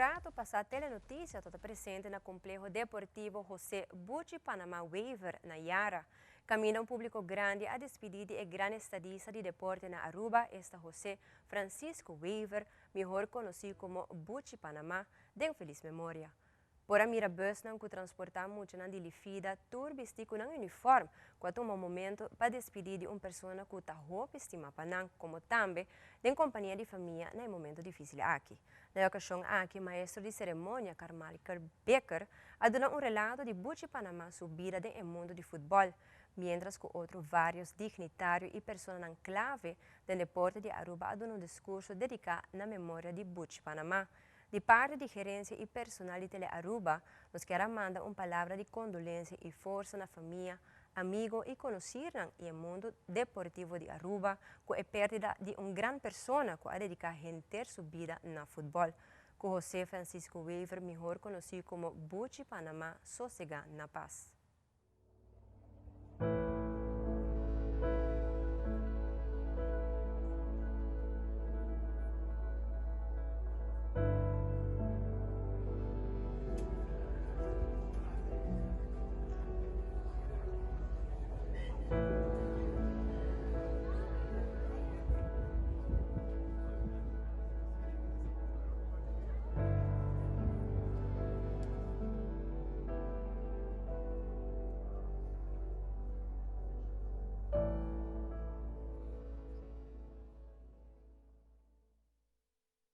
Rato pasa Telenoticia tabata presente na Compleho Deportivo Jose Buchi Panama Wever na Yara. Caminda un publico grandi a despedi di e gran estadista di deporte na Aruba, esta Jose Francisco Wever, mihor conoci como Buchi Panama, den feliz memoria. Por a mira busnan cu transporta muchanan di Lifida tur bisti cu nan uniform, cu a tuma momento pa despedi di un persona cu ta hopi stima pa nan, como tambe den compania di famia na e momento dificil aki. Na e ocasion aki, maestro di ceremonia Carmichael Becker a duna un relato di Buchi Panama su bida den e mundo di futbol, mientras cu otro varios dignitario y personanan clave den deporte di Aruba a duna un discurso dedica na memoria di Buchi Panama. Di parti di gerencia y personal di Tele Aruba, nos kier manda un palabra di condolencia y forsa na famia, amigo y conocirnan y e mundo deportivo di Aruba cu e perdida di un gran persona cu a dedica henter su bida na futbol. Cu José Francisco Wever, mihor conoci como Buchi Panama, sosega na paz.